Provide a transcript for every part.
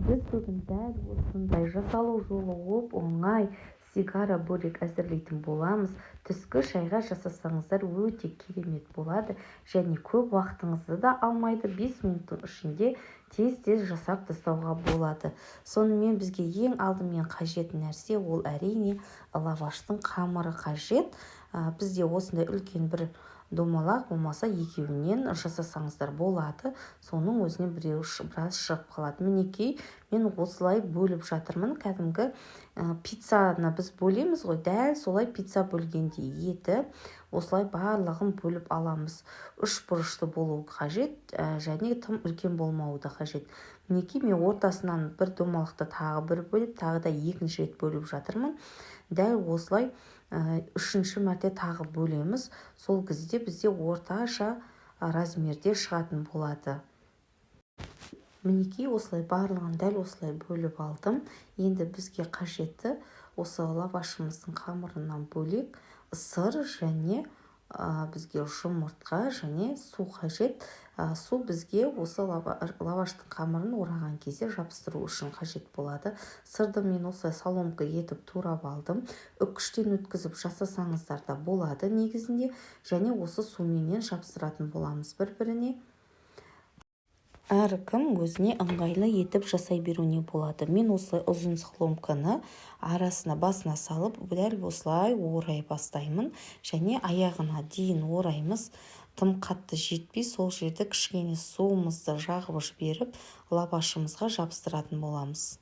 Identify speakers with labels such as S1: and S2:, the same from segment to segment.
S1: Біз бүгін дәл осындай жасалу жолы оп-оңай сигара бөрек әзірлейтін боламыз. Түскі шайға жасасаңыздар, өте керемет болады және көп уақытыңызды да алмайды. 5 минуттың ішінде тез-тез жасап тастауға болады. Сонымен, бізге ең алдымен қажет нәрсе ол, әрине, лаваштың қамыры қажет. Бізде осындай үлкен бір домалақ, болмаса екеуінен жасасаңыздар болады, соның өзінен біреуі біраз шығып қалады. Мінекей, мен осылай бөліп жатырмын. Кәдімгі пиццаны біз бөлеміз ғой, дәл солай пицца бөлгендей етіп осылай барлығын бөліп аламыз. Үш бұрышты болуы қажет және тым үлкен болмауы да қажет. Мінекей, мен ортасынан бір домалақты тағы бір бөліп, тағы да екінші рет бөліп жатырмын. Дәл осылай үшінші мәрте тағы бөлеміз. Сол кезде бізде орташа размерде шығатын болады. Мінекей, осылай барлығын дәл осылай бөліп алдым. Енді бізге қажетті осы лавашымыздың қамырынан бөлек сыр және бізге жұмыртқа және су қажет. Су бізге осы лаваштың қамырын ораған кезде жабыстыру үшін қажет болады. Сырды мен осылай соломка етіп турап алдым. Үккіштен өткізіп жасасаңыздар да болады негізінде. Және осы суменен жабыстыратын боламыз бір біріне. Әркім өзіне ыңғайлы етіп жасай беруіне болады. Мен осылай ұзын соломканы арасына, басына салып, дәл осылай орай бастаймын және аяғына дейін ораймыз. Тым қатты жетпей, сол жерде кішкене суымызды жағып жіберіп, лавашымызға жабыстыратын боламыз.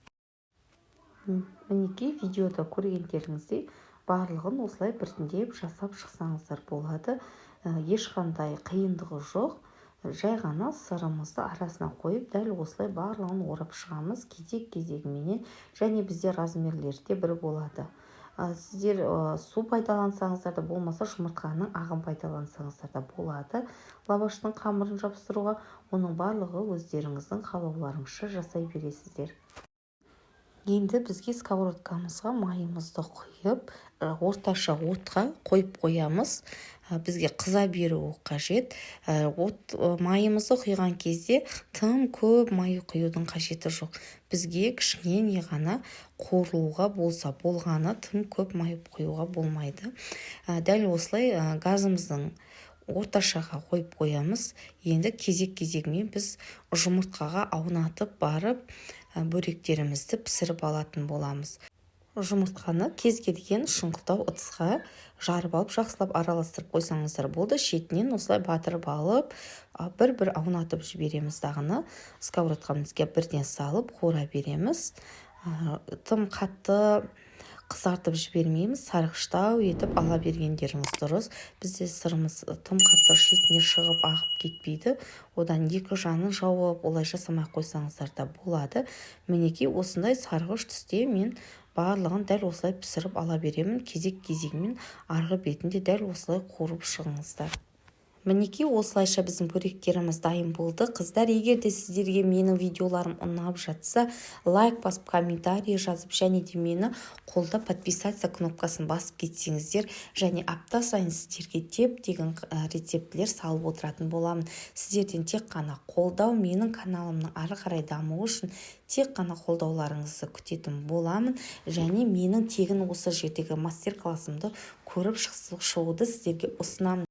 S1: Мінекей, видеода көргендеріңіздей, барлығын осылай біртіндеп жасап шықсаңыздар болады. Ешқандай қиындығы жоқ. Жай ғана сырымызды арасына қойып, дәл осылай барлығын орап шығамыз кезек кезегіменен және бізде размерлері де бір болады. Сіздер су пайдалансаңыздар да, болмаса жұмыртқаның ағын пайдалансаңыздар да болады лаваштың қамырын жабыстыруға. Оның барлығы өздеріңіздің қалауларыңызша жасай бересіздер. Енді бізге сковородкамызға майымызды құйып, орташа отқа қойып қоямыз. Бізге қыза беруі қажет. От майымызды құйған кезде тым көп май құюдың қажеті жоқ. Бізге кішкене ғана қуырылуға болса болғаны, тым көп май құюға болмайды. Дәл осылай газымыздың орташаға қойып қоямыз. Енді кезек кезегімен біз жұмыртқаға аунатып барып, бөректерімізді пісіріп алатын боламыз. Жұмыртқаны кез келген шұңқылдау ыдысқа жарып алып, жақсылап араластырып қойсаңыздар болды. Шетінен осылай батырып алып, бір бір аунатып жібереміз дағыны, сковородкамызға бірден салып қуыра береміз. Тым қатты қызартып жібермейміз, сарғыштау етіп ала бергендеріңіз дұрыс. Бізде сырымыз тым қатты шетіне шығып, ағып кетпейді. Одан екі жағын жауып, олай жасамай қойсаңыздар да болады. Мінекей, осындай сарғыш түсте мен барлығын дәл осылай пісіріп ала беремін кезек кезегімен. Арғы бетін де дәл осылай қуырып шығыңыздар. Мінекей, осылайша біздің бөректеріміз дайын болды. Қыздар, егер де сіздерге менің видеоларым ұнап жатса, лайк басып, комментарий жазып және де мені қолдап, подписаться кнопкасын басып кетсеңіздер, және апта сайын сіздерге теп тегін рецептілер салып отыратын боламын. Сіздерден тек қана қолдау, менің каналымның ары қарай дамуы үшін тек қана қолдауларыңызды күтетін боламын. Және менің тегін осы жердегі мастер классымды көріп шығуды сіздерге ұсынамын.